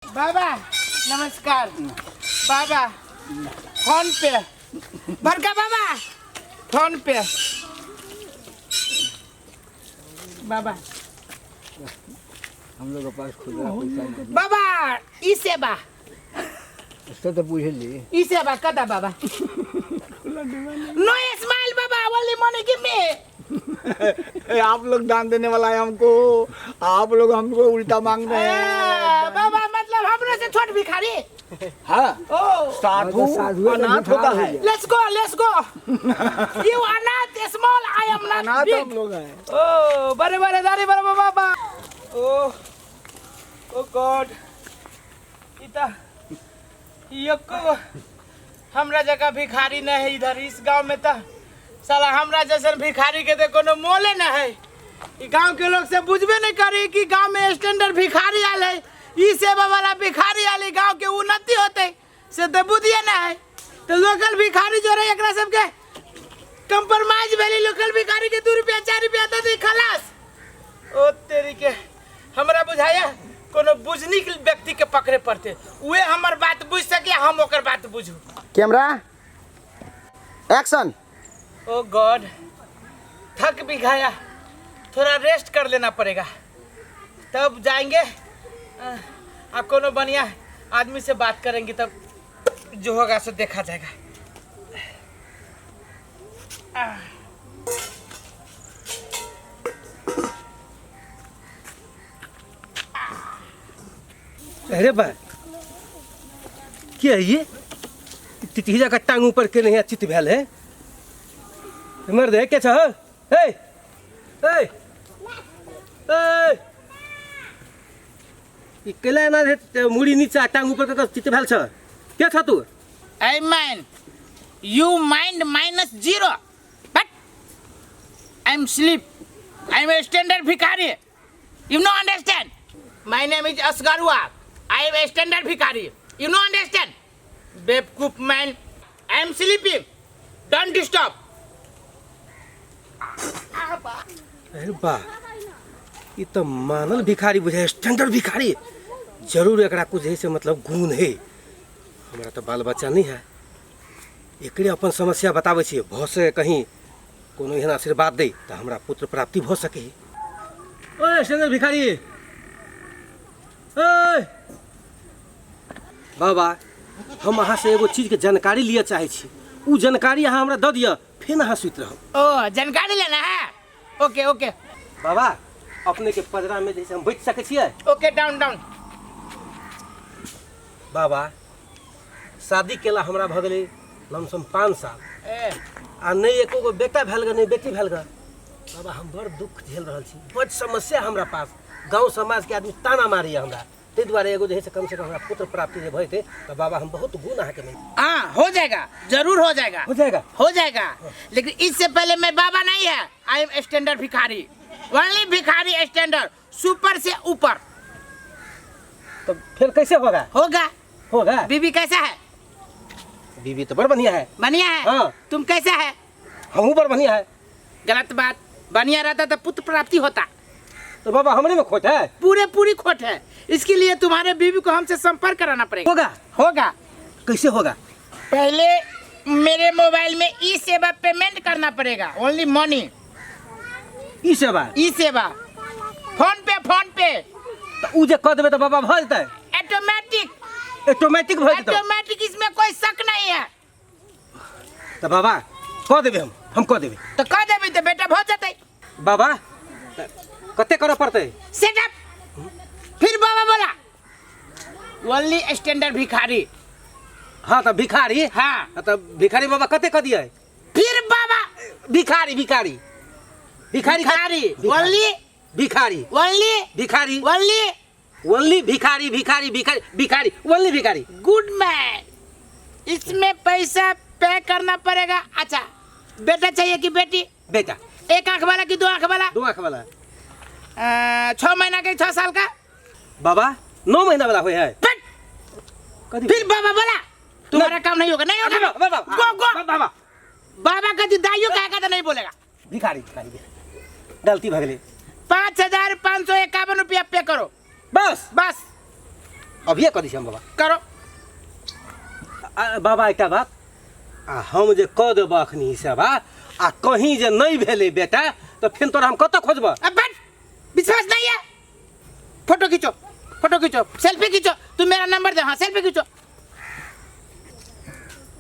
बाबा नमस्कार बाबा फोन पे बड़का बाबा फोन पे बाबा हम लोग के पास खुदरा पैसा नहीं। बाबा ई सेवा उससे तो पूछ ली। ई सेवा कदा बाबा नो स्माइल बाबा ओनली मनी गिव मी। आप लोग दान देने वाला है हमको, आप लोग हमको उल्टा मांग रहे हैं। बाबा मतलब हमरे से छोट भिखारी। हाँ। ओ। साधु साधु है तो अनाथ भिखार होता हो है। गया। Let's go, let's go. You अनाथ स्मॉल, I am not अनाथ बिग। हम लोग हैं। ओ बड़े बड़े दाढ़ी बड़े बाबा। ओ ओ गॉड, इता एको हमरा जगह भिखारी नहीं है इधर इस गांव में। तो साला हमरा जैसन भिखारी के तो कोनो मोले न है। ई गांव के लोग से बुझबे नहीं करी कि गांव में स्टैंडर्ड भिखारी आल है, ई सेवा वाला भिखारी आल है, गांव के उन्नति होते से तो बुझिए ना है। तो लोकल भिखारी जो रहे एकरा सबके कंप्रोमाइज भेली, लोकल भिखारी के 2 रुपया 4 रुपया दे दी खलास। ओ तेरी के हमरा बुझाया कोनो बुझनी के व्यक्ति के पकड़े पड़ते, उहे हमर बात बुझ सके, हम ओकर बात बुझू। Camera action. ओ गॉड, थक भी गया, थोड़ा रेस्ट कर लेना पड़ेगा तब जाएंगे। आप कोनो बढ़िया आदमी से बात करेंगे तब जो होगा सो देखा जाएगा। अरे बा के है ये तितिजा का टांग ऊपर के नहीं चित भेल है मर्द है क्या छह ए ए ए ई केला एना हे मुड़ी नीचा टांग ऊपर के चित भेल छ के छ तू? I mind you mind minus 0 but I am sleep, I am standard भिखारी, you know understand. My name is Asgarua, I am standard भिखारी, you know understand. बेवकूफ man, I am sleeping, don't disturb. अरे बा ई तो मानल भिखारी बुझाय standard भिखारी, जरूर एकरा कुछ है से मतलब गुण है। हमरा तो बाल बच्चा नहीं है, एकरे अपन समस्या बताबै छियै, भऽ सके कहीं कोनो एहन आशीर्वाद दे तऽ हमरा पुत्र प्राप्ति भऽ सके। ओए स्टैंडर्ड भिखारी, ओए बाबा, हम अहाँ से एगो चीजके जानकारी लिअ चाहै छी, उ जानकारी अहाँ हमरा दऽ दिअ, फेर अहाँ सुति रहब। ओ जानकारी लेना है, ओके ओके। बाबा अपने के पजरा में जैसे हम बैठ सकै छियै? Okay down down. बाबा शादी केला हमरा भऽ गेलै लमसम 5 साल, ए। आ नहि एको गो बेटा भेल ग, नहि बेटी भेल ग। बाबा हम बड़ दुख झेल रहल छी, बड़ समस्या हमरा पास, गाँव समाज के आदमी ताना मारैया हमरा, ताहि दुआरे एगो जे है से कम से कम हमरा पुत्र प्राप्ति जे भऽ जेतै तऽ बाबा हम बहुत गुण अहाँके मानि। हाँ हो जाएगा, जरूर हो जाएगा। हो जाएगा? हो जाएगा, लेकिन इससे पहले मैं बाबा नहीं है, I am standard भिखारी, ओनली भिखारी स्टैंडर्ड, सुपर से ऊपर। तो फिर कैसे होगा? होगा। होगा। बीबी कैसा है? बीबी तो बड़ बढ़िया है। बढ़िया है? हाँ। तुम कैसा है? हमहूँ बड़ बढ़िया है। गलत बात, बढ़िया रहता तो पुत्र प्राप्ति होता। तो बाबा हमरे में खोट है? पूरे पूरी खोट है, इसके लिए तुम्हारे बीवी को हमसे संपर्क कराना पड़ेगा। होगा? होगा। कैसे होगा? पहले मेरे मोबाइल में ई सेवा पेमेंट करना पड़ेगा, ओनली मनी। ई सेवा? ई सेवा, फोन पे, फोन पे। तो उ जे कह देबे तो बाबा भऽ जेतै? ऑटोमेटिक। ऑटोमेटिक भऽ जेतै? ऑटोमेटिक, इसमें कोई शक नहीं है। तो बाबा कह देबे, हम कह देबे। तो कह देबे तो बेटा भऽ जेतै। बाबा कते करऽ पड़तै? सेटअप। फिर बाबा बोला ओनली स्टैंडर्ड भिखारी। हाँ तो भिखारी? हाँ। तो भिखारी बाबा कते कह दिए? फिर बाबा भिखारी, भिखारी, भिखारी, भिखारी, भिखारी। ओनली भिखारी, ओनली भिखारी, ओनली ओनली भिखारी, भिखारी, भिखारी, भिखारी, ओनली भिखारी। गुड मैन, इसमें पैसा पे करना पड़ेगा। अच्छा बेटा चाहिए कि बेटी? बेटा। एक आंख वाला कि 2 आंख वाला? 2 आंख वाला। 6 महीना के 6 साल का? बाबा 9 महीना वाला होय है। फिर कथी? फिर बाबा बोला तुम्हारा काम नहीं होगा, नहीं होगा। बाबा, बाबा, गो, गो। बाबा। बाबा का दाइयो कहेगा तो नहीं बोलेगा। भिखारी, भिखारी, भिखारी। गलती भगले। 5551 रुपया पे करो। बस? बस। अभिये कऽ दै छी हम बाबा। करो। बाबा एकटा बात, आ हम जे कऽ देबऽ अखनी ई सेवा आ कहीं जे नहि भेलै बेटा तऽ फेर तोरा हम कतऽ खोजबऽ? अब बैठ, विश्वास नहीं है? फोटो खींचो, फोटो खींचो, सेल्फी खींचो। तुम मेरा नंबर दो। हाँ, सेल्फी खींचो।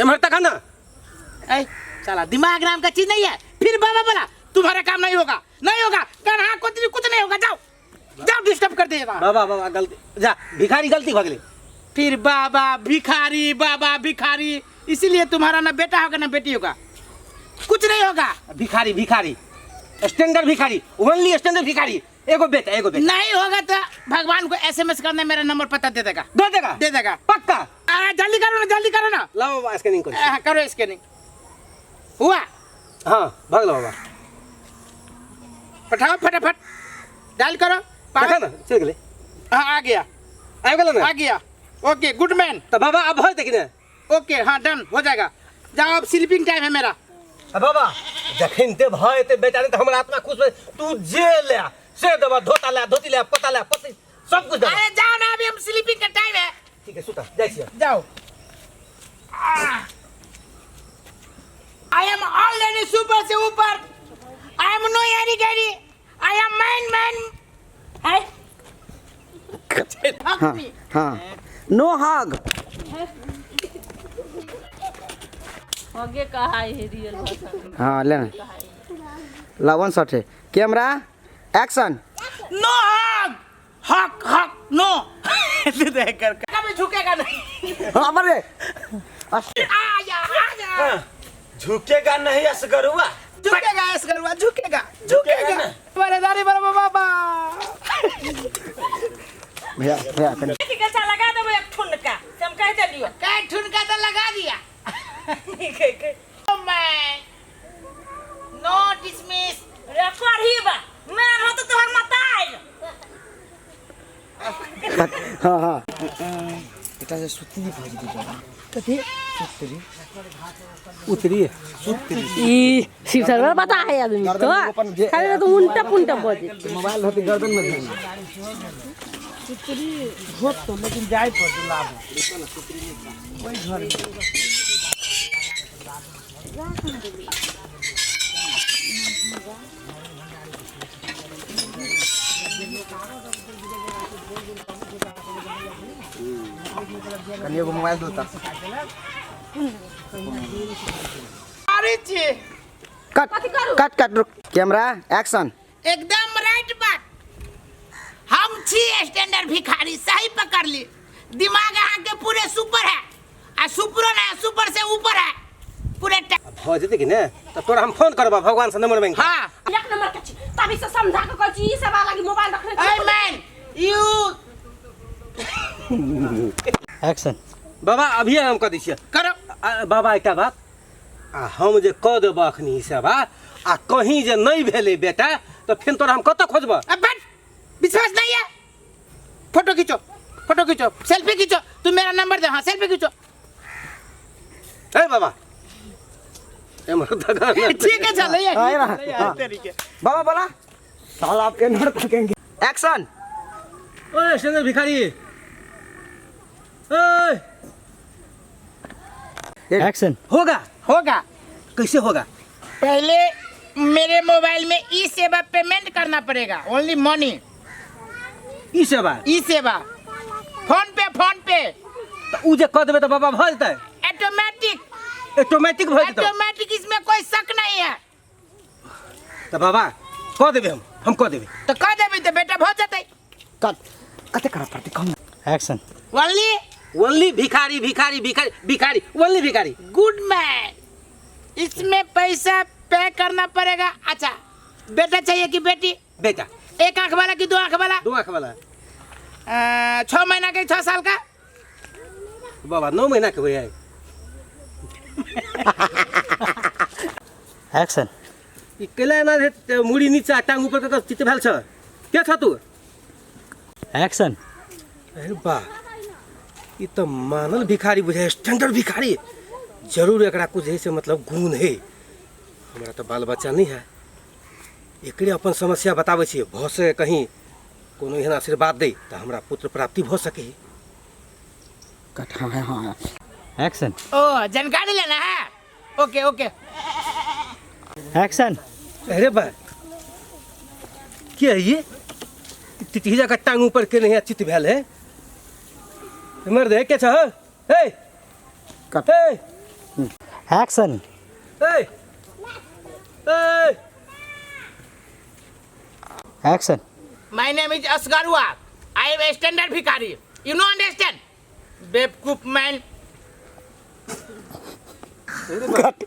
एम्हर तक ना। ऐ साला दिमाग नाम का चीज नहीं है। फिर बाबा बोला तुम्हारा काम नहीं होगा, नहीं होगा, कन्हा कुछ कुछ नहीं होगा। जाओ जाओ, डिस्टर्ब कर देगा। बाबा बाबा गलती, जा भिखारी गलती भऽ गेलै। फिर बाबा भिखारी, बाबा भिखारी, इसीलिए तुम्हारा ना बेटा होगा ना बेटी होगा, कुछ नहीं होगा। भिखारी भिखारी स्टैंडर्ड भिखारी, ओनली स्टैंडर्ड भिखारी। एगो बेटा, एगो बेटा नहीं होगा तो भगवान को एसएमएस करना, मेरा नंबर पता दे देगा। दे देगा? दे देगा। पक्का? जल्दी करो ना, जल्दी करो ना। लाओ बाबा, स्कैनिंग करो। करो स्कैनिंग। हुआ? हाँ, भग लो बाबा। पठाओ फटाफट, डायल करो। देखा ना, चल गेलै। हाँ, आ गया। आबि गेलै ने? आ गया। Okay, good man. तऽ बाबा आब भऽ जेतै कि नहि? ओके, हाँ, डन हो जाएगा। जाओ, अब स्लीपिंग टाइम है मेरा। आ बाबा जखन ते भऽ जेतै बेटा ने तऽ हमर आत्मा खुश भऽ, तू जे ले से देबऽ, धोता ले, धोती ले, पता ले, पति सब कुछ देबऽ। अरे जाओ ना, अभी हम स्लीपिंग का टाइम है। ठीक है, सुता जाइ छियै। जाओ। I am already super से ऊपर। I am no यारी Garry, I am man man. हाँ हाँ, नो हग। हगे कहा है रियल भाषा में। हाँ, ले ना लवन शॉट है। Camera action. नो हग, हक हक नो। देख कर कभी झुकेगा नहीं। हाँ, अरे आजा आजा। झुकेगा नहीं असगरुआ। झुकेगा असगरुआ, झुकेगा झुकेगा। अरे दादी बड़ा बाबा। भैया भैया कनी ठीक है, लगा देबो एक ठुनका से हम कह देलियो। काय ठुनका तो लगा दिया। मैं नो डिसमिस। रे करही बा मैं हो तो तोहर मताई। हाँ हाँ, এটা যে सुतरी भरि दियो। कथी? सुतरी। उतरी। सुतरी। ई शिव सरवर बता है आदमी तो खाली तो उल्टा पुल्टा बजे। मोबाइल होती गर्दन में धरी। सुतरी होत तो, लेकिन जाय पर लाभ ओइ घर में। कनी एगो मोबाइल दो ता। अरे छी। कट कट कट, रुक। Camera action. एकदम राइट बात। हम छी स्टैंडर्ड भिखारी, सही पकड़ ली। दिमाग अहाँ के पूरे सुपर है, आ सुपरो ना सुपर से ऊपर है पूरे। भऽ जेतै कि नहि तऽ तोरा हम फोन करबऽ भगवान से नंबर मांगि। हाँ, एक नंबर के छी तभी से समझा के कहै छी ई सब लागी मोबाइल रखने छी। A man you. Action. बाबा अभिये हम कऽ दै छियै। करो। बाबा एकटा बात, आ हम जे कऽ देबऽ अखनी ई सेवा आ कहीं जे नहि भेलै बेटा तऽ फेर तोरा हम कतऽ खोजबऽ? अब बैठ, विश्वास नहीं है? फोटो खींचो, फोटो खींचो, सेल्फी खींचो। तुम मेरा नंबर दो। हाँ, सेल्फी खींचो। ए बाबा एम्हर तक आना। ठीक है, चलो ये। हाँ, हाँ। बाबा बोला साला आप एनहर तकेंगे। एक्शन। ओए स्टैंडर्ड भिखारी, ओए। एक्शन। होगा? होगा। कैसे होगा? पहले मेरे मोबाइल में ई सेवा पेमेंट करना पड़ेगा, ओनली मनी। ई सेवा? ई सेवा, फोन पे, फोन पे। तऽ उ जे कऽ देबै तऽ बाबा भऽ जेतै? ऑटोमेटिक। ऑटोमेटिक भऽ जेतै? ऑटोमेटिक, इसमें कोई शक नहीं है। तऽ बाबा कऽ देबै, हम कऽ देबै। तो कह देबै तो बेटा भऽ जेतै। कट कते करऽ पड़तै कम। एक्शन। ओनली ओनली भिखारी भिखारी भिखारी भिखारी ओनली भिखारी। गुड मैन, इसमें पैसा पे करना पड़ेगा। अच्छा, बेटा चाहिए कि बेटी? बेटा। एक आंख वाला कि दो आंख वाला? दो आंख वाला। 6 महीना के 6 साल का? बाबा 9 महीना के होय। एक्शन। ई कैला एना जे मुड़ी नीचा टांग ऊपर कऽ चित भेल छ? के छ तू? एक्शन। अरे बा, ई तऽ मानल भिखारी बुझाइ, स्टैंडर्ड भिखारी। जरूर एकरा कुछ है से मतलब गुण है। हमरा तऽ बाल बच्चा नहीं है, एकरे अपन समस्या बताबै छियै, भऽ सके कहीं कोनो एहन आशीर्वाद दै तऽ हमरा पुत्र प्राप्ति भऽ सके। कट हाँ हाँ हाँ एक्शन। ओ जानकारी लेना है, ओके ओके। एक्शन। अरे बा के है ये तितही जका टांग ऊपर के नहीं चित भेल है मर्द है के छ हे कट। हे एक्शन। हे हे action. My name is Asgarua, I am standard भिखारी, you know understand बेवकूफ मैन। कट।